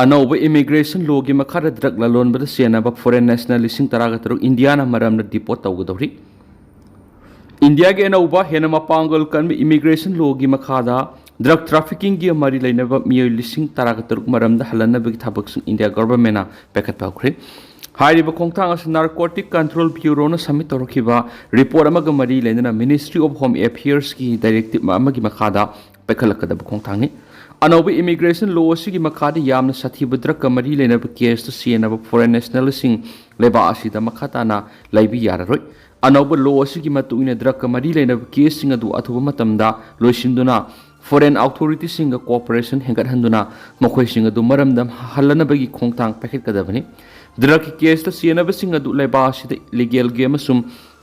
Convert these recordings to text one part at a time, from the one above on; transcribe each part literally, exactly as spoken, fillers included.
ꯑꯅꯧꯕ ꯏꯃꯤꯒ꯭ꯔꯦꯁꯟ ꯂꯣꯒꯤ ꯃꯈꯥꯗ drug ꯂꯂꯣꯟꯕꯗ ꯆꯦꯟꯅꯕ foreign national ꯂꯤꯁꯤꯡ ꯇꯔꯥꯒ ꯇꯔꯨꯛ ꯏꯟꯗꯤꯌꯥꯅ ꯃꯔꯝꯗ ꯗꯤꯄꯣꯔꯠ ꯇꯧꯒꯗꯧꯔꯤ꯫ ꯏꯟꯗꯤꯌꯥꯒꯤ ꯑꯅꯧꯕ ꯍꯦꯟꯅ ꯃꯄꯥꯡꯒꯜ ꯀꯟꯕ ꯏꯃꯤꯒ꯭ꯔꯦꯁꯟ ꯂꯣꯒꯤ ꯃꯈꯥꯗ ꯗ꯭ꯔꯒ ꯇ꯭ꯔꯥꯐꯤꯀꯤꯡꯒꯤ ꯃꯔꯤ ꯂꯩꯅꯕ ꯃꯤꯑꯣꯏ ꯂꯤꯁꯤꯡ ꯇꯔꯥꯒ ꯇꯔꯨꯛ ꯃꯔꯝꯗ ꯍꯜꯍꯟꯅꯕꯒꯤ ꯊꯕꯛꯁꯤꯡ ꯏꯟꯗꯤꯌꯥ ꯒꯣꯚꯔꯟꯃꯦꯟꯠꯅ ꯄꯥꯏꯈꯠꯄ ꯍꯧꯈ꯭ꯔꯦ꯫ ꯍꯥꯏꯔꯤꯕ ꯈꯣꯡꯊꯥꯡ ꯑꯁꯤ ꯅꯥꯔꯀꯣꯇꯤꯛ ꯀꯟꯇ꯭ꯔꯣꯜ ꯕ꯭ꯌꯨꯔꯣꯅ ꯁꯕꯃꯤꯠ ꯇꯧꯔꯛꯈꯤꯕ ꯔꯤꯄꯣꯔꯠ ꯑꯃꯒ ꯃꯔꯤ ꯂꯩꯅꯅ ꯃꯤꯅꯤꯁꯇ꯭ꯔꯤ ꯑꯣꯐ ꯍꯣꯝ ꯑꯦꯐꯤꯌꯔꯁꯀꯤ ꯗꯥꯏꯔꯦꯛꯇꯤꯕ ꯑꯃꯒꯤ ꯃꯈꯥꯗ ꯄꯥꯏꯈꯠꯂꯛꯀꯗꯕ ꯈꯣꯡꯊꯥꯡꯅꯤ꯫ ꯑꯅꯧꯕ ꯏꯃꯤꯒ꯭ꯔꯦꯁꯟ ꯂꯣ ꯑꯁꯤꯒꯤ ꯃꯈꯥꯗ ꯌꯥꯝꯅ ꯁꯥꯊꯤꯕ ꯗ꯭ꯔꯒꯀ ꯃꯔꯤ ꯂꯩꯅꯕ ꯀꯦꯁꯇ ꯆꯦꯟꯅꯕ ꯐꯣꯔꯦꯟ ꯅꯦꯁꯅꯦꯜꯁꯤꯡ ꯂꯩꯕꯥꯛ ꯑꯁꯤꯗ ꯃꯈꯥ ꯇꯥꯅ ꯂꯩꯕ ꯌꯥꯔꯔꯣꯏ꯫ ꯑꯅꯧꯕ ꯂꯣ ꯑꯁꯤꯒꯤ ꯃꯇꯨꯡ ꯏꯟꯅ ꯗ꯭ꯔꯒꯀ ꯃꯔꯤ ꯂꯩꯅꯕ ꯀꯦꯁꯁꯤꯡ ꯑꯗꯨ ꯑꯊꯨꯕ ꯃꯇꯝꯗ ꯂꯣꯏꯁꯤꯟꯗꯨꯅ ꯐꯣꯔꯦꯟ ꯑꯣꯊꯣꯔꯤꯇꯤꯁꯤꯡꯒ ꯀꯣꯑꯣꯄꯔꯦꯁꯟ ꯍꯦꯟꯒꯠꯍꯟꯗꯨꯅ ꯃꯈꯣꯏꯁꯤꯡ ꯑꯗꯨ ꯃꯔꯝꯗꯝ ꯍꯜꯂꯅꯕꯒꯤ ꯈꯣꯡꯊꯥꯡ ꯄꯥꯏꯈꯠꯀꯗꯕꯅꯤ꯫ ꯗ꯭ꯔꯒꯀꯤ ꯀꯦꯁꯇ ꯆꯦꯟꯅꯕꯁꯤꯡ ꯑꯗꯨ ꯂꯩꯕꯥꯛ ꯑꯁꯤꯗ ꯂꯤꯒꯦꯜꯒꯤ ꯑꯃꯁꯨꯡ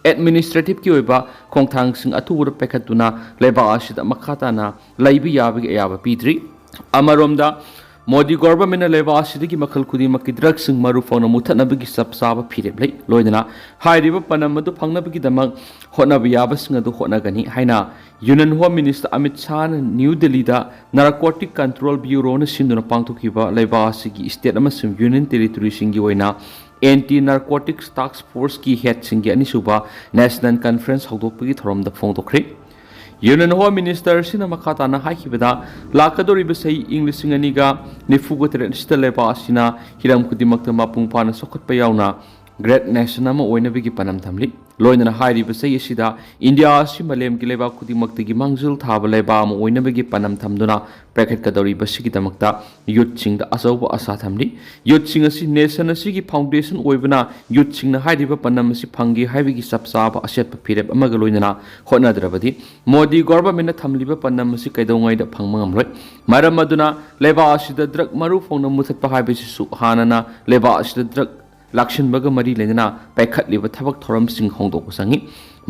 ꯑꯦꯗꯃꯤꯅꯤꯁꯇ꯭ꯔꯦꯇꯤꯚꯀꯤ ꯑꯣꯏꯕ ꯈꯣꯡꯊꯥꯡꯁꯤꯡ ꯑꯊꯨꯕꯗ ꯄꯥꯏꯈꯠꯇꯨꯅ ꯂꯩꯕꯥꯛ ꯑꯁꯤꯗ ꯃꯈꯥ ꯇꯥꯅ ꯂꯩꯕ ꯌꯥꯕꯒꯤ ꯑꯌꯥꯕ ꯄꯤꯗ꯭ꯔꯤ꯫ ꯑꯃꯔꯣꯝꯗ, ꯃꯣꯗꯤ ꯒꯣꯚꯔꯟꯃꯦꯟꯠꯅ ꯂꯩꯕꯥꯛ ꯑꯁꯤꯗꯒꯤ ꯃꯈꯜ ꯈꯨꯗꯤꯡꯃꯛꯀꯤ ꯗ꯭ꯔꯒꯁꯤꯡ ꯃꯔꯨ ꯐꯪꯅ ꯃꯨꯊꯠꯅꯕꯒꯤ ꯆꯞ ꯆꯥꯕ ꯐꯤꯔꯦꯞ ꯂꯩ꯫ ꯂꯣꯏꯅꯅ ꯍꯥꯏꯔꯤꯕ ꯄꯅꯝ ꯑꯗꯨ ꯐꯪꯅꯕꯒꯤꯗꯃꯛ ꯍꯣꯠꯅꯕ ꯌꯥꯕꯁꯤꯡ ꯑꯗꯨ ꯍꯣꯠꯅꯒꯅꯤ ꯍꯥꯏꯅ ꯌꯨꯅꯤꯌꯟ ꯍꯣꯝ ꯃꯤꯅꯤꯁꯇꯔ ꯑꯃꯤꯠ ꯁꯥꯍꯅ ꯅ꯭ꯌꯨ ꯗꯦꯜꯂꯤꯗ ꯅꯥꯔꯀꯣꯇꯤꯛ ꯀꯟꯇ꯭ꯔꯣꯜ ꯕ꯭ꯌꯨꯔꯣꯅ ꯁꯤꯟꯗꯨꯅ ꯄꯥꯡꯊꯣꯛꯈꯤꯕ ꯂꯩꯕꯥꯛ ꯑꯁꯤꯒꯤ ꯁ꯭ꯇꯦꯠ ꯑꯃꯁꯨꯡ ꯌꯨꯅꯤꯌꯟ ꯇꯦꯔꯤꯇꯣꯔꯤꯁꯤꯡꯒꯤ ꯑꯣꯏꯅ ꯑꯦꯟꯇꯤ ꯅꯥꯔꯀꯣꯇꯤꯛꯁ ꯇꯥꯛꯁ ꯐꯣꯔꯁꯀꯤ ꯍꯦꯗꯁꯤꯡꯒꯤ ꯑꯅꯤꯁꯨꯕ ꯅꯦꯁꯅꯦꯜ ꯀꯟꯐꯔꯦꯟꯁ ꯍꯧꯗꯣꯛꯄꯒꯤ ꯊꯧꯔꯝꯗ ꯐꯣꯡꯗꯣꯛꯈ꯭ꯔꯦ꯫ ꯌꯨꯅꯤꯌꯟ ꯍꯣꯝ ꯃꯤꯅꯤꯁꯇꯔ ꯑꯁꯤꯅ ꯃꯈꯥ ꯇꯥꯅ ꯍꯥꯏꯈꯤꯕꯗ, ꯂꯥꯛꯀꯗꯧꯔꯤꯕ ꯆꯍꯤ ꯏꯪ ꯂꯤꯁꯤꯡ ꯑꯅꯤꯒ ꯅꯤꯐꯨꯒ ꯇꯔꯦꯠ ꯑꯁꯤꯗ ꯂꯩꯕꯥꯛ ꯑꯁꯤꯅ ꯍꯤꯔꯝ ꯈꯨꯗꯤꯡꯃꯛꯇ ꯃꯄꯨꯡ ꯐꯥꯅ ꯆꯥꯎꯈꯠꯄ ꯌꯥꯎꯅ ꯒ꯭ꯔꯦꯠ ꯅꯦꯁꯟ ꯑꯃ ꯑꯣꯏꯅꯕꯒꯤ ꯄꯥꯟꯗꯝ ꯊꯝꯂꯤ꯫ ꯂꯣꯏꯅꯅ ꯍꯥꯏꯔꯤꯕ ꯆꯍꯤ ꯑꯁꯤꯗ ꯏꯟꯗꯤꯌꯥ ꯑꯁꯤ ꯃꯥꯂꯦꯝꯒꯤ ꯂꯩꯕꯥꯛ ꯈꯨꯗꯤꯡꯃꯛꯇꯒꯤ ꯃꯥꯡꯖꯤꯜ ꯊꯥꯕ ꯂꯩꯕꯥꯛ ꯑꯃ ꯑꯣꯏꯅꯕꯒꯤ ꯄꯥꯟꯗꯝ ꯊꯝꯗꯨꯅ ꯄꯥꯏꯈꯠꯀꯗꯧꯔꯤꯕꯁꯤꯒꯤꯗꯃꯛꯇ ꯌꯨꯠꯁꯤꯡꯗ ꯑꯆꯧꯕ ꯑꯥꯁꯥ ꯊꯝꯂꯤ꯫ ꯌꯨꯠꯁꯤꯡ ꯑꯁꯤ ꯅꯦꯁꯟ ꯑꯁꯤꯒꯤ ꯐꯥꯎꯟꯗꯦꯁꯟ ꯑꯣꯏꯕꯅ, ꯌꯨꯠꯁꯤꯡꯅ ꯍꯥꯏꯔꯤꯕ ꯄꯥꯟꯗꯝ ꯑꯁꯤ ꯐꯪꯒꯦ ꯍꯥꯏꯕꯒꯤ ꯆꯞ ꯆꯥꯕ ꯑꯆꯦꯠꯄ ꯐꯤꯔꯦꯞ ꯑꯃꯒ ꯂꯣꯏꯅꯅ ꯍꯣꯠꯅꯗ꯭ꯔꯕꯗꯤ ꯃꯣꯗꯤ ꯒꯣꯚꯔꯟꯃꯦꯟꯠꯅ ꯊꯝꯂꯤꯕ ꯄꯥꯟꯗꯝ ꯑꯁꯤ ꯀꯩꯗꯧꯉꯩꯗ ꯐꯪꯕ ꯉꯝꯂꯣꯏ꯫ ꯃꯔꯝ ꯑꯗꯨꯅ ꯂꯩꯕꯥꯛ ꯑꯁꯤꯗ ꯗ꯭ꯔꯒ ꯃꯔꯨ ꯐꯪꯅ ꯃꯨꯊꯠꯄ ꯍꯥꯏꯕꯁꯤꯁꯨ ꯍꯥꯟꯅꯅ ꯂꯩꯕꯥꯛ ꯑꯁꯤꯗ ꯗ꯭ꯔꯒ ꯂꯥꯛꯁꯤꯟꯕꯒ ꯃꯔꯤ ꯂꯩꯅꯅ ꯄꯥꯏꯈꯠꯂꯤꯕ ꯊꯕꯛ ꯊꯧꯔꯝꯁꯤꯡ ꯍꯣꯡꯗꯣꯛꯄ ꯆꯪꯏ꯫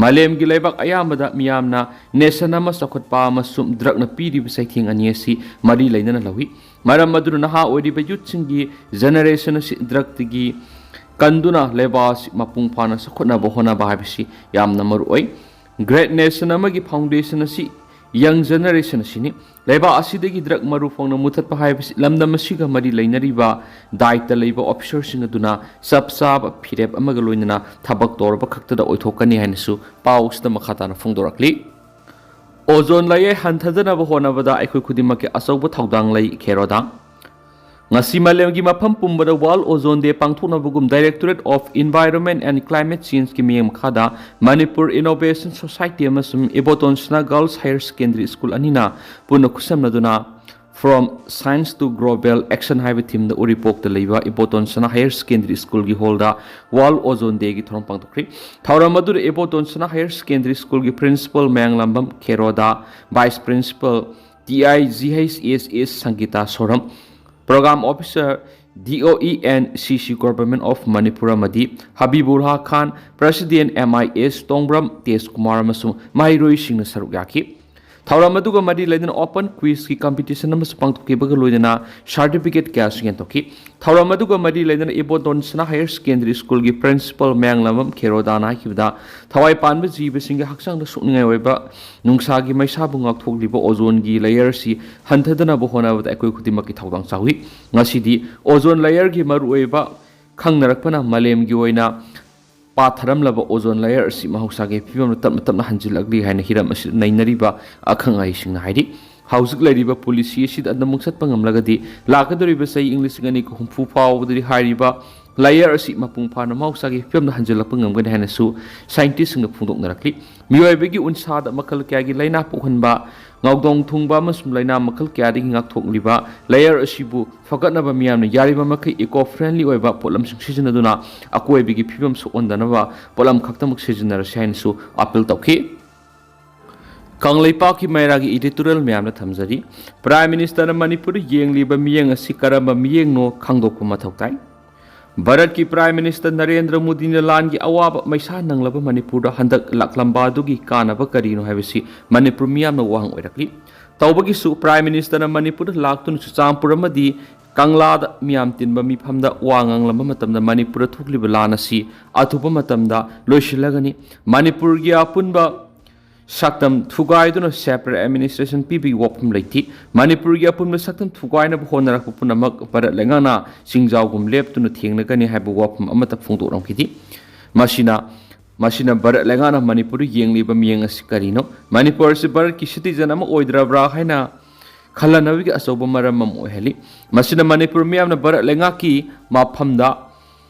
ꯃꯥꯂꯦꯝꯒꯤ ꯂꯩꯕꯥꯛ ꯑꯌꯥꯝꯕꯗ ꯃꯤꯌꯥꯝꯅ ꯅꯦꯁꯟ ꯑꯃ ꯆꯥꯎꯈꯠꯄ ꯑꯃꯁꯨꯡ ꯗ꯭ꯔꯒꯅ ꯄꯤꯔꯤꯕ ꯆꯩꯊꯦꯡ ꯑꯅꯤ ꯑꯁꯤ ꯃꯔꯤ ꯂꯩꯅꯅ ꯂꯧꯏ꯫ ꯃꯔꯝ ꯑꯗꯨꯅ ꯅꯍꯥ ꯑꯣꯏꯔꯤꯕ ꯌꯨꯠꯁꯤꯡꯒꯤ ꯖꯦꯅꯦꯔꯦꯁꯟ ꯑꯁꯤ ꯗ꯭ꯔꯒꯇꯒꯤ ꯀꯟꯗꯨꯅ ꯂꯩꯕꯥꯛ ꯑꯁꯤ ꯃꯄꯨꯡ ꯐꯥꯅ ꯆꯥꯎꯈꯠꯅꯕ ꯍꯣꯠꯅꯕ ꯍꯥꯏꯕꯁꯤ ꯌꯥꯝꯅ ꯃꯔꯨ ꯑꯣꯏ꯫ ꯒ꯭ꯔꯦꯠ ꯅꯦꯁꯟ ꯑꯃꯒꯤ ꯐꯥꯎꯟꯗꯦꯁꯟ ꯑꯁꯤ ꯌꯪ ꯖꯦꯅꯦꯔꯦꯁꯟ ꯑꯁꯤꯅꯤ꯫ ꯂꯩꯕꯥꯛ ꯑꯁꯤꯗꯒꯤ ꯗ꯭ꯔꯒ ꯃꯔꯨ ꯐꯪꯅ ꯃꯨꯊꯠꯄ ꯍꯥꯏꯕꯁꯤ ꯂꯝꯗꯝ ꯑꯁꯤꯒ ꯃꯔꯤ ꯂꯩꯅꯔꯤꯕ ꯗꯥꯏꯇ ꯂꯩꯕ ꯑꯣꯐꯤꯁꯔꯁꯤꯡ ꯑꯗꯨꯅ ꯆꯞ ꯆꯥꯕ ꯐꯤꯔꯦꯞ ꯑꯃꯒ ꯂꯣꯏꯅꯅ ꯊꯕꯛ ꯇꯧꯔꯕ ꯈꯛꯇꯗ ꯑꯣꯏꯊꯣꯛꯀꯅꯤ ꯍꯥꯏꯅꯁꯨ ꯄꯥꯎ ꯑꯁꯤꯗ ꯃꯈꯥ ꯇꯥꯅ ꯐꯣꯡꯗꯣꯔꯛꯂꯤ꯫ ꯑꯣꯖꯣꯟ ꯂꯌꯔ ꯍꯟꯊꯗꯅꯕ ꯍꯣꯠꯅꯕꯗ ꯑꯩꯈꯣꯏ ꯈꯨꯗꯤꯡꯃꯛꯀꯤ ꯑꯆꯧꯕ ꯊꯧꯗꯥꯡ ꯂꯩ, ꯈꯦꯔꯣꯗꯥ꯫ ꯉꯁꯤ ꯃꯥꯂꯦꯝꯒꯤ ꯃꯐꯝ ꯄꯨꯝꯕꯗ World Ozone Day ꯄꯥꯡꯊꯣꯛꯅꯕꯒꯨꯝ Directorate of Environment and Climate Changeꯀꯤ ꯃꯤꯠꯌꯦꯡ ꯃꯈꯥꯗ Manipur Innovation Society ꯑꯃꯁꯨꯡ Iboton Sana Girls Higher Secondary School ꯑꯅꯤꯅ ꯄꯨꯟꯅ ꯈꯨꯠꯁꯝꯅꯗꯨꯅ From Science to Global Action ꯍꯥꯏꯕ ꯊꯤꯝꯗ ꯎꯔꯤꯄꯣꯛꯇ ꯂꯩꯕ Iboton Sana Higher Secondary Schoolꯒꯤ ꯍꯣꯜꯗ World Ozone Dayꯒꯤ ꯊꯧꯔꯝ ꯄꯥꯡꯊꯣꯛꯈ꯭ꯔꯤ꯫ ꯊꯧꯔꯝ ꯑꯗꯨꯗ Iboton Sana Higher Secondary Schoolꯒꯤ Principal Mayanglambam Kheroda, Vice Principal T I G H S S Sangita Soram, Program Officer D O E and C C Government of Manipur ꯑꯃꯗꯤ ꯍꯕꯤꯕꯨꯜꯂꯥ ꯈꯥꯟ, President M I S ꯇꯣꯡꯕ꯭ꯔꯝ ꯇꯦꯖ ꯀꯨꯃꯥꯔ ꯑꯃꯁꯨꯡ ꯃꯍꯩꯔꯣꯏꯁꯤꯡꯅ ꯁꯔꯨꯛ ꯌꯥꯈꯤ꯫ ꯊꯧꯔꯝ ꯑꯗꯨꯒ ꯃꯔꯤ ꯂꯩꯅꯅ open quizꯀꯤ competition ꯑꯃꯁꯨ ꯄꯥꯡꯊꯣꯛꯈꯤꯕꯒ ꯂꯣꯏꯅꯅ certificate ꯀꯌꯥꯁꯨ ꯌꯦꯟꯊꯣꯛꯈꯤ꯫ ꯊꯧꯔꯝ ꯑꯗꯨꯒ ꯃꯔꯤ ꯂꯩꯅꯅ Iboton Sana Higher Secondary Schoolꯒꯤ Principal ꯃꯌꯥꯡꯂꯥꯝꯕꯝ ꯈꯦꯔꯣꯗꯥꯅ ꯍꯥꯏꯈꯤꯕꯗ, ꯊꯋꯥꯏ ꯄꯥꯟꯕ ꯖꯤꯕꯁꯤꯡꯒꯤ ꯍꯛꯆꯥꯡꯗ ꯁꯣꯛꯅꯤꯡꯉꯥꯏ ꯑꯣꯏꯕ ꯅꯨꯡꯁꯥꯒꯤ ꯃꯩꯁꯥꯕꯨ ꯉꯥꯛꯊꯣꯛꯂꯤꯕ ozone ꯒꯤ layer ꯑꯁꯤ ꯍꯟꯊꯗꯅꯕ ꯍꯣꯠꯅꯕꯗ ꯑꯩꯈꯣꯏ ꯈꯨꯗꯤꯡꯃꯛꯀꯤ ꯊꯧꯗꯥꯡ ꯆꯥꯎꯏ꯫ ꯉꯁꯤꯗꯤ ozone layer ꯒꯤ ꯃꯔꯨꯑꯣꯏꯕ ꯈꯪꯅꯔꯛꯄꯅ ꯃꯥꯂꯦꯝꯒꯤ ꯑꯣꯏꯅ ꯄꯥꯊꯔꯝꯂꯕ ozone layer ꯑꯁꯤ ꯃꯍꯧꯁꯥꯒꯤ ꯐꯤꯕꯝꯗ ꯇꯞꯅ ꯇꯞꯅ ꯍꯟꯖꯤꯜꯂꯛꯂꯤ ꯍꯥꯏꯅ ꯍꯤꯔꯝ ꯑꯁꯤꯗ ꯅꯩꯅꯔꯤꯕ ꯑꯈꯪ ꯑꯍꯩꯁꯤꯡꯅ ꯍꯥꯏꯔꯤ꯫ ꯍꯧꯖꯤꯛ ꯂꯩꯔꯤꯕ policy ꯑꯁꯤꯗ ꯑꯗꯨꯃꯛ ꯆꯠꯄ ꯉꯝꯂꯒꯗꯤ, ꯂꯥꯛꯀꯗꯧꯔꯤꯕ ꯆꯍꯤ ꯏꯪ ꯂꯤꯁꯤꯡ ꯑꯅꯤ ꯀꯨꯟꯍꯨꯝꯐꯨ ꯐꯥꯎꯕꯗꯗꯤ ꯍꯥꯏꯔꯤꯕ layer ꯑꯁꯤ ꯃꯄꯨꯡ ꯐꯥꯅ ꯃꯍꯧꯁꯥꯒꯤ ꯐꯤꯕꯝꯗ ꯍꯟꯖꯤꯜꯂꯛꯄ ꯉꯝꯒꯅꯤ ꯍꯥꯏꯅꯁꯨ scientistꯁꯤꯡꯅ ꯐꯣꯡꯗꯣꯛꯅꯔꯛꯂꯤ꯫ ꯃꯤꯑꯣꯏꯕꯒꯤ ꯎꯟꯁꯥꯗ ꯃꯈꯜ ꯀꯌꯥꯒꯤ ꯂꯥꯏꯅꯥ ꯄꯣꯛꯍꯟꯕ, ꯉꯥꯎꯗꯣꯡ ꯊꯨꯡꯕ ꯑꯃꯁꯨꯡ ꯂꯥꯏꯅꯥ ꯃꯈꯜ ꯀꯌꯥꯗꯒꯤ ꯉꯥꯛꯊꯣꯛꯂꯤꯕ layer ꯑꯁꯤꯕꯨ ꯐꯒꯠꯅꯕ ꯃꯤꯌꯥꯝꯅ ꯌꯥꯔꯤꯕ ꯃꯈꯩ eco friendly ꯑꯣꯏꯕ ꯄꯣꯠꯂꯝꯁꯤꯡ ꯁꯤꯖꯤꯟꯅꯗꯨꯅ ꯑꯀꯣꯏꯕꯒꯤ ꯐꯤꯕꯝ ꯁꯣꯛꯍꯟꯗꯅꯕ ꯄꯣꯠꯂꯝ ꯈꯛꯇꯃꯛ ꯁꯤꯖꯤꯟꯅꯔꯁꯤ ꯍꯥꯏꯅꯁꯨ appeal ꯇꯧꯈꯤ꯫ ꯀꯪꯂꯩꯄꯥꯛꯀꯤ ꯃꯩꯔꯥꯒꯤ editorial ꯃꯌꯥꯝꯅ ꯊꯝꯖꯔꯤ꯫ Prime Ministerꯅ ꯃꯅꯤꯄꯨꯔꯗ ꯌꯦꯡꯂꯤꯕ ꯃꯤꯠꯌꯦꯡ ꯑꯁꯤ ꯀꯔꯝꯕ ꯃꯤꯠꯌꯦꯡꯅꯣ ꯈꯪꯗꯣꯛꯄ ꯃꯊꯧ ꯇꯥꯏ꯫ ꯚꯥꯔꯠꯀꯤ Prime Minister ꯅꯔꯦꯟꯗ꯭ꯔ ꯃꯣꯗꯤꯅ ꯂꯥꯟꯒꯤ ꯑꯋꯥꯕ ꯃꯩꯁꯥ ꯅꯪꯂꯕ ꯃꯅꯤꯄꯨꯔꯗ ꯍꯟꯗꯛ ꯂꯥꯛꯂꯝꯕ ꯑꯗꯨꯒꯤ ꯀꯥꯟꯅꯕ ꯀꯔꯤꯅꯣ ꯍꯥꯏꯕꯁꯤ ꯃꯅꯤꯄꯨꯔ ꯃꯤꯌꯥꯝꯅ ꯋꯥꯍꯪ ꯑꯣꯏꯔꯛꯂꯤ꯫ ꯇꯧꯕꯒꯤꯁꯨ Prime Ministerꯅ ꯃꯅꯤꯄꯨꯔꯗ ꯂꯥꯛꯇꯨꯅ ꯆꯨꯔꯆꯥꯟꯄꯨꯔ ꯑꯃꯗꯤ ꯀꯪꯂꯥꯗ ꯃꯤꯌꯥꯝ ꯇꯤꯟꯕ ꯃꯤꯐꯝꯗ ꯋꯥ ꯉꯥꯡꯂꯝꯕ ꯃꯇꯝꯗ ꯃꯅꯤꯄꯨꯔꯗ ꯊꯣꯛꯂꯤꯕ ꯂꯥꯟ ꯑꯁꯤ ꯑꯊꯨꯕ ꯃꯇꯝꯗ ꯂꯣꯏꯁꯤꯜꯂꯒꯅꯤ꯫ ꯃꯅꯤꯄꯨꯔꯒꯤ ꯑꯄꯨꯟꯕ ꯁꯛꯇꯝ ꯊꯨꯒꯥꯏꯗꯨꯅ separate administration ꯄꯤꯕꯒꯤ ꯋꯥꯐꯝ ꯂꯩꯇꯦ꯫ ꯃꯅꯤꯄꯨꯔꯒꯤ ꯑꯄꯨꯟꯕ ꯁꯛꯇꯝ ꯊꯨꯒꯥꯏꯅꯕ ꯍꯣꯠꯅꯔꯛꯄ ꯄꯨꯝꯅꯃꯛ ꯚꯥꯔꯠ ꯂꯩꯉꯥꯛꯅ ꯆꯤꯡꯖꯥꯎꯒꯨꯝ ꯂꯦꯞꯇꯨꯅ ꯊꯦꯡꯅꯒꯅꯤ ꯍꯥꯏꯕ ꯋꯥꯐꯝ ꯑꯃꯠꯇ ꯐꯣꯡꯗꯣꯛꯂꯝꯈꯤꯗꯦ꯫ ꯃꯁꯤꯅ, ꯃꯁꯤꯅ ꯚꯥꯔꯠ ꯂꯩꯉꯥꯛꯅ ꯃꯅꯤꯄꯨꯔꯗ ꯌꯦꯡꯂꯤꯕ ꯃꯤꯠꯌꯦꯡ ꯑꯁꯤ ꯀꯔꯤꯅꯣ? ꯃꯅꯤꯄꯨꯔ ꯑꯁꯤ ꯚꯥꯔꯠꯀꯤ citizen ꯑꯃ ꯑꯣꯏꯗ꯭ꯔꯕ꯭ꯔꯥ ꯍꯥꯏꯅ ꯈꯜꯍꯟꯅꯕꯒꯤ ꯑꯆꯧꯕ ꯃꯔꯝ ꯑꯃ ꯑꯣꯏꯍꯜꯂꯤ꯫ ꯃꯁꯤꯅ ꯃꯅꯤꯄꯨꯔ ꯃꯤꯌꯥꯝꯅ ꯚꯥꯔꯠ ꯂꯩꯉꯥꯛꯀꯤ ꯃꯐꯝꯗ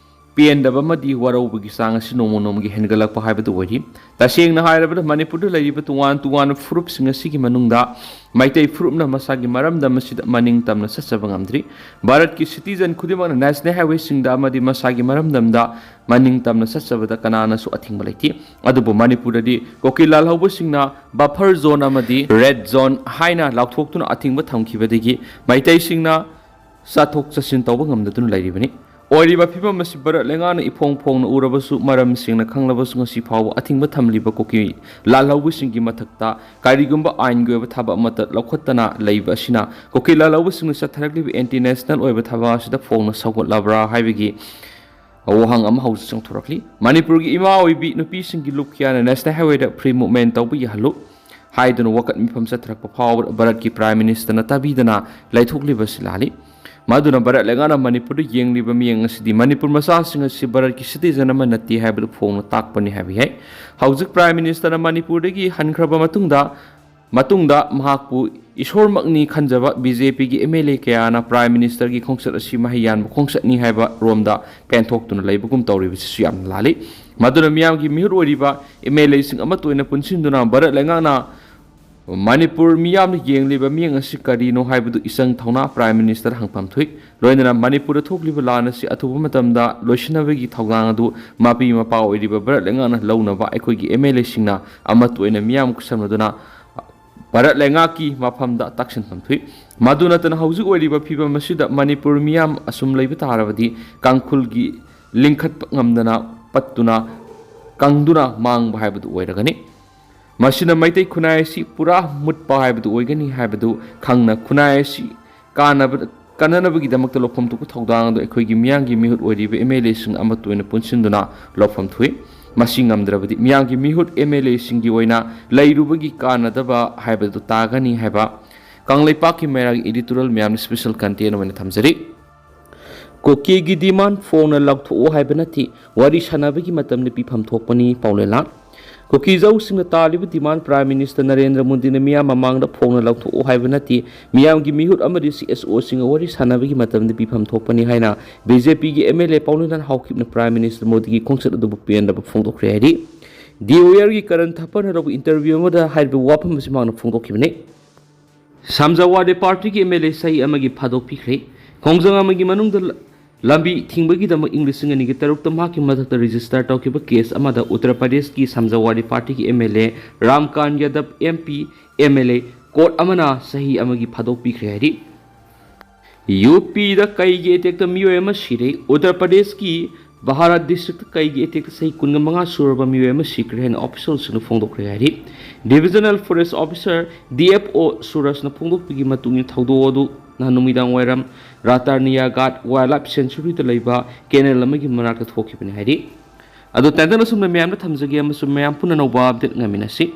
ꯄꯦꯟꯗꯕ ꯑꯃꯗꯤ ꯋꯥꯔꯧꯕꯒꯤ ꯆꯥꯡ ꯑꯁꯤ ꯅꯣꯡꯃ ꯅꯣꯡꯃꯒꯤ ꯍꯦꯟꯒꯠꯂꯛꯄ ꯍꯥꯏꯕꯗꯨ ꯑꯣꯏꯔꯤ꯫ ꯇꯁꯦꯡꯅ ꯍꯥꯏꯔꯕꯗ, ꯃꯅꯤꯄꯨꯔꯗ ꯂꯩꯔꯤꯕ ꯇꯣꯉꯥꯟ ꯇꯣꯉꯥꯟꯕ ꯐꯨꯔꯨꯞꯁꯤꯡ ꯑꯁꯤꯒꯤ ꯃꯅꯨꯡꯗ ꯃꯩꯇꯩ ꯐꯨꯔꯨꯞꯅ ꯃꯁꯥꯒꯤ ꯃꯔꯝꯗꯝ ꯑꯁꯤꯗ ꯃꯅꯤꯡ ꯇꯝꯅ ꯆꯠꯆꯕ ꯉꯝꯗ꯭ꯔꯤ꯫ ꯚꯥꯔꯠꯀꯤ citizen ꯈꯨꯗꯤꯡꯃꯛꯅ national highwayꯁꯤꯡꯗ ꯑꯃꯗꯤ ꯃꯁꯥꯒꯤ ꯃꯔꯝꯗꯝꯗ ꯃꯅꯤꯡ ꯇꯝꯅ ꯆꯠꯆꯕꯗ ꯀꯅꯥꯅꯁꯨ ꯑꯊꯤꯡꯕ ꯂꯩꯇꯦ꯫ ꯑꯗꯨꯕꯨ ꯃꯅꯤꯄꯨꯔꯗꯗꯤ ꯀꯨꯀꯤ ꯂꯥꯜꯍꯧꯕꯁꯤꯡꯅ buffer zone ꯑꯃꯗꯤ red zone ꯍꯥꯏꯅ ꯂꯥꯎꯊꯣꯛꯇꯨꯅ ꯑꯊꯤꯡꯕ ꯊꯝꯈꯤꯕꯗꯒꯤ ꯃꯩꯇꯩꯁꯤꯡꯅ ꯆꯠꯊꯣꯛ ꯆꯠꯁꯤꯟ ꯇꯧꯕ ꯉꯝꯗꯗꯨꯅ ꯂꯩꯔꯤꯕꯅꯤ꯫ ꯑꯣꯏꯔꯤꯕ ꯐꯤꯕꯝ ꯑꯁꯤ ꯚꯥꯔꯠ ꯂꯩꯉꯥꯛꯅ ꯏꯐꯣꯡ ꯐꯣꯡꯅ ꯎꯔꯕꯁꯨ, ꯃꯔꯝ ꯁꯦꯡꯅ ꯈꯪꯂꯕꯁꯨ, ꯉꯁꯤ ꯐꯥꯎꯕ ꯑꯊꯤꯡꯕ ꯊꯝꯂꯤꯕ ꯀꯨꯀꯤ ꯂꯥꯜꯍꯧꯕꯁꯤꯡꯒꯤ ꯃꯊꯛꯇ ꯀꯔꯤꯒꯨꯝꯕ ꯑꯥꯏꯟꯒꯤ ꯑꯣꯏꯕ ꯊꯕꯛ ꯑꯃꯠꯇ ꯂꯧꯈꯠꯇꯅ ꯂꯩꯕ ꯑꯁꯤꯅ ꯀꯨꯀꯤ ꯂꯥꯜꯍꯧꯕꯁꯤꯡꯅ ꯆꯠꯊꯔꯛꯂꯤꯕ anti national ꯑꯣꯏꯕ ꯊꯕꯛ ꯑꯁꯤꯗ ꯐꯣꯡꯅ ꯁꯧꯒꯠꯂꯕ꯭ꯔꯥ ꯍꯥꯏꯕꯒꯤ ꯋꯥꯍꯪ ꯑꯃ ꯍꯧꯖꯤꯛ ꯆꯣꯡꯊꯣꯔꯛꯂꯤ꯫ ꯃꯅꯤꯄꯨꯔꯒꯤ ꯏꯃꯥ ꯑꯣꯏꯕꯤ ꯅꯨꯄꯤꯁꯤꯡꯒꯤ ꯂꯨꯞ ꯀꯌꯥꯅ national highwayꯗ free movement ꯇꯧꯕ ꯌꯥꯍꯜꯂꯨ ꯍꯥꯏꯗꯨꯅ ꯋꯥꯀꯠ ꯃꯤꯐꯝ ꯆꯠꯊꯔꯛꯄ ꯐꯥꯎꯕꯗ ꯚꯥꯔꯠꯀꯤ Prime Ministerꯅ ꯇꯥꯕꯤꯗꯅ ꯂꯩꯊꯣꯛꯂꯤꯕꯁꯤ ꯂꯥꯜꯂꯤ꯫ ꯃꯗꯨꯅ ꯚꯥꯔꯠ ꯂꯩꯉꯥꯛꯅ ꯃꯅꯤꯄꯨꯔꯗ ꯌꯦꯡꯂꯤꯕ ꯃꯤꯠꯌꯦꯡ ꯑꯁꯤꯗꯤ ꯃꯅꯤꯄꯨꯔ ꯃꯆꯥꯁꯤꯡ ꯑꯁꯤ ꯚꯥꯔꯠꯀꯤ citizen ꯑꯃ ꯅꯠꯇꯦ ꯍꯥꯏꯕꯗꯨ ꯐꯣꯡꯅ ꯇꯥꯛꯄꯅꯤ ꯍꯥꯏꯕ ꯌꯥꯏ꯫ ꯍꯧꯖꯤꯛ Prime Ministerꯅ ꯃꯅꯤꯄꯨꯔꯗꯒꯤ ꯍꯟꯈ꯭ꯔꯕ ꯃꯇꯨꯡꯗ, ꯃꯇꯨꯡꯗ ꯃꯍꯥꯛꯄꯨ ꯏꯁꯣꯔꯃꯛꯅꯤ ꯈꯟꯖꯕ BJPꯒꯤ MLA ꯀꯌꯥꯅ Prime Ministerꯒꯤ ꯈꯣꯡꯆꯠ ꯑꯁꯤ ꯃꯍꯩ ꯌꯥꯟꯕ ꯈꯣꯡꯆꯠꯅꯤ ꯍꯥꯏꯕ ꯔꯣꯝꯗ ꯄꯦꯟꯊꯣꯛꯇꯨꯅ ꯂꯩꯕꯒꯨꯝ ꯇꯧꯔꯤꯕꯁꯤꯁꯨ ꯌꯥꯝꯅ ꯂꯥꯜꯂꯤ꯫ ꯃꯗꯨꯅ ꯃꯤꯌꯥꯝꯒꯤ ꯃꯤꯍꯨꯠ ꯑꯣꯏꯔꯤꯕ MLAꯁꯤꯡ ꯑꯃꯠꯇ ꯑꯣꯏꯅ ꯄꯨꯟꯁꯤꯟꯗꯨꯅ ꯚꯥꯔꯠ ꯂꯩꯉꯥꯛꯅ ꯃꯅꯤꯄꯨꯔ ꯃꯤꯌꯥꯝꯅ ꯌꯦꯡꯂꯤꯕ ꯃꯤꯠꯌꯦꯡ ꯑꯁꯤ ꯀꯔꯤꯅꯣ ꯍꯥꯏꯕꯗꯨ ꯏꯆꯪ ꯊꯧꯅ Prime Minister ꯍꯪꯐꯝ ꯊꯣꯛꯏ꯫ ꯂꯣꯏꯅꯅ ꯃꯅꯤꯄꯨꯔꯗ ꯊꯣꯛꯂꯤꯕ ꯂꯥꯟ ꯑꯁꯤ ꯑꯊꯨꯕ ꯃꯇꯝꯗ ꯂꯣꯏꯁꯤꯟꯅꯕꯒꯤ ꯊꯧꯗꯥꯡ ꯑꯗꯨ ꯃꯄꯤ ꯃꯄꯥ ꯑꯣꯏꯔꯤꯕ ꯚꯥꯔꯠ ꯂꯩꯉꯥꯛꯅ ꯂꯧꯅꯕ ꯑꯩꯈꯣꯏꯒꯤ MLAꯁꯤꯡꯅ ꯑꯃꯠꯇ ꯑꯣꯏꯅ ꯃꯤꯌꯥꯝ ꯈꯨꯠꯁꯝꯅꯗꯨꯅ ꯚꯥꯔꯠ ꯂꯩꯉꯥꯛꯀꯤ ꯃꯐꯝꯗ ꯇꯥꯛꯁꯤꯟꯐꯝ ꯊꯣꯛꯏ꯫ ꯃꯗꯨ ꯅꯠꯇꯅ ꯍꯧꯖꯤꯛ ꯑꯣꯏꯔꯤꯕ ꯐꯤꯕꯝ ꯑꯁꯤꯗ ꯃꯅꯤꯄꯨꯔ ꯃꯤꯌꯥꯝ ꯑꯁꯨꯝ ꯂꯩꯕ ꯇꯥꯔꯕꯗꯤ ꯀꯥꯡꯈꯨꯜꯒꯤ ꯂꯤꯡꯈꯠꯄ ꯉꯝꯗꯅ ꯄꯠꯇꯨꯅ ꯀꯪꯗꯨꯅ ꯃꯥꯡꯕ ꯍꯥꯏꯕꯗꯨ ꯑꯣꯏꯔꯒꯅꯤ꯫ ꯃꯁꯤꯅ ꯃꯩꯇꯩ ꯈꯨꯟꯅꯥꯏ ꯑꯁꯤ ꯄꯨꯔꯥ ꯃꯨꯠꯄ ꯍꯥꯏꯕꯗꯨ ꯑꯣꯏꯒꯅꯤ ꯍꯥꯏꯕꯗꯨ ꯈꯪꯅ ꯈꯨꯟꯅꯥꯏ ꯑꯁꯤ ꯀꯥꯟꯅꯕ, ꯀꯥꯟꯅꯅꯕꯒꯤꯗꯃꯛꯇ ꯂꯧꯐꯝ ꯊꯣꯛꯄ ꯊꯧꯗꯥꯡ ꯑꯗꯨ ꯑꯩꯈꯣꯏꯒꯤ ꯃꯤꯌꯥꯝꯒꯤ ꯃꯤꯍꯨꯠ ꯑꯣꯏꯔꯤꯕ MLAꯁꯤꯡ ꯑꯃꯠꯇ ꯑꯣꯏꯅ ꯄꯨꯟꯁꯤꯟꯗꯨꯅ ꯂꯧꯐꯝ ꯊꯣꯛꯏ꯫ ꯃꯁꯤ ꯉꯝꯗ꯭ꯔꯕꯗꯤ ꯃꯤꯌꯥꯝꯒꯤ ꯃꯤꯍꯨꯠ ꯑꯦꯝ ꯑꯦꯜ ꯑꯦꯁꯤꯡꯒꯤ ꯑꯣꯏꯅ ꯂꯩꯔꯨꯕꯒꯤ ꯀꯥꯟꯅꯗꯕ ꯍꯥꯏꯕꯗꯨ ꯇꯥꯒꯅꯤ ꯍꯥꯏꯕ ꯀꯪꯂꯩꯄꯥꯛꯀꯤ ꯃꯩꯔꯥꯒꯤ editorial ꯃꯌꯥꯝꯅ special content ꯑꯣꯏꯅ ꯊꯝꯖꯔꯤ꯫ ꯀꯨꯀꯤꯒꯤ demand ꯐꯣꯡꯅ ꯂꯥꯎꯊꯣꯛꯎ ꯍꯥꯏꯕ ꯅꯠꯇꯦ, ꯋꯥꯔꯤ ꯁꯥꯟꯅꯕꯒꯤ ꯃꯇꯝꯗ ꯄꯤꯐꯝ ꯊꯣꯛꯄꯅꯤ, ꯄꯥꯎꯂꯦꯂꯥꯡ꯫ ꯀꯨꯀꯤꯖꯧꯁꯤꯡꯅ ꯇꯥꯜꯂꯤꯕ demand Prime Minister ꯅꯔꯦꯟꯗ꯭ꯔ ꯃꯣꯗꯤꯅ ꯃꯤꯌꯥꯝ ꯃꯃꯥꯡꯗ ꯐꯣꯡꯅ ꯂꯥꯎꯊꯣꯛꯎ ꯍꯥꯏꯕ ꯅꯠꯇꯦ, ꯃꯤꯌꯥꯝꯒꯤ ꯃꯤꯍꯨꯠ ꯑꯃꯗꯤ C S Oꯁꯤꯡꯒ ꯋꯥꯔꯤ ꯁꯥꯟꯅꯕꯒꯤ ꯃꯇꯝꯗ ꯄꯤꯐꯝ ꯊꯣꯛꯄꯅꯤ ꯍꯥꯏꯅ B J Pꯒꯤ M L A ꯄꯥꯎꯂꯦꯂꯥꯡ ꯍꯥꯎꯀꯤꯞꯅ Prime Minister ꯃꯣꯗꯤꯒꯤ ꯈꯣꯡꯆꯠ ꯑꯗꯨꯕꯨ ꯄꯦꯟꯗꯕ ꯐꯣꯡꯗꯣꯛꯈ꯭ꯔꯦ ꯍꯥꯏꯔꯤ꯫ The Warriorꯒꯤ ꯀꯔꯟ ꯊꯥꯄꯔꯅ ꯂꯧꯕ interview ꯑꯃꯗ ꯍꯥꯏꯔꯤꯕ ꯋꯥꯐꯝ ꯑꯁꯤ ꯃꯍꯥꯛꯅ ꯐꯣꯡꯗꯣꯛꯈꯤꯕꯅꯤ꯫ ꯁꯃꯥꯖꯋꯥꯗꯤ ꯄꯥꯔꯇꯤꯒꯤ M L A ꯆꯍꯤ ꯑꯃꯒꯤ ꯐꯥꯗꯣꯛꯄꯤꯈ꯭ꯔꯦ꯫ ꯈꯣꯡꯖꯪ ꯑꯃꯒꯤ ꯃꯅꯨꯡꯗ ꯂ-, ꯂꯝꯕꯤ ꯊꯤꯡꯕꯒꯤꯗꯃꯛ ꯏꯪ ꯂꯤꯁꯤꯡ ꯑꯅꯤꯒꯤ ꯇꯔꯨꯛꯇ ꯃꯍꯥꯛꯀꯤ ꯃꯊꯛꯇ register ꯇꯧꯈꯤꯕ case ꯑꯃꯗ ꯎꯠꯇꯔ ꯄ꯭ꯔꯗꯦꯁꯀꯤ ꯁꯃꯥꯖꯋꯥꯗꯤ ꯄꯥꯔꯇꯤꯒꯤ M L A ꯔꯥꯝꯀꯥꯟ ꯌꯥꯗꯕ M P, M L A, court ꯑꯃꯅ ꯆꯍꯤ ꯑꯃꯒꯤ ꯐꯥꯗꯣꯛꯄꯤꯈ꯭ꯔꯦ ꯍꯥꯏꯔꯤ꯫ ꯌꯨ ꯄꯤꯗ ꯀꯩꯒꯤ attackꯇ ꯃꯤꯑꯣꯏ ꯑꯃ ꯁꯤꯔꯦ? ꯎꯠꯇꯔ ꯄ꯭ꯔꯗꯦꯁꯀꯤ ꯕꯍꯥꯔꯥ districtꯇ ꯀꯩꯒꯤ attackꯇ ꯆꯍꯤ ꯀꯨꯟꯃꯉꯥ ꯁꯨꯔꯕ ꯃꯤꯑꯣꯏ ꯑꯃ ꯁꯤꯈ꯭ꯔꯦ ꯍꯥꯏꯅ officialꯁꯤꯡꯅ ꯐꯣꯡꯗꯣꯛꯈ꯭ꯔꯦ ꯍꯥꯏꯔꯤ꯫ Divisional Forest Officer, D F O, ꯁꯨꯔꯖꯅ ꯐꯣꯡꯗꯣꯛꯄꯒꯤ ꯃꯇꯨꯡ ꯏꯟꯅ ꯊꯧꯗꯣꯛ ꯑꯗꯨ ꯅꯍꯥꯟ ꯅꯨꯃꯤꯗꯥꯡ ꯋꯥꯏꯔꯝ ꯔꯥꯇꯥꯔꯅꯤꯌꯥ ꯒꯥꯠ Wildlife Sanctuaryꯗ ꯂꯩꯕ canal ꯑꯃꯒꯤ ꯃꯅꯥꯛꯇ ꯊꯣꯛꯈꯤꯕꯅꯤ ꯍꯥꯏꯔꯤ꯫ ꯑꯗꯣ ꯇꯥꯏꯇꯜ ꯑꯁꯨꯝꯅ ꯃꯌꯥꯝꯗ ꯊꯝꯖꯒꯦ ꯑꯃꯁꯨꯡ ꯃꯌꯥꯝ ꯄꯨꯟꯅ ꯑꯅꯧꯕ update ꯉꯥꯏꯃꯤꯟꯅꯁꯤ꯫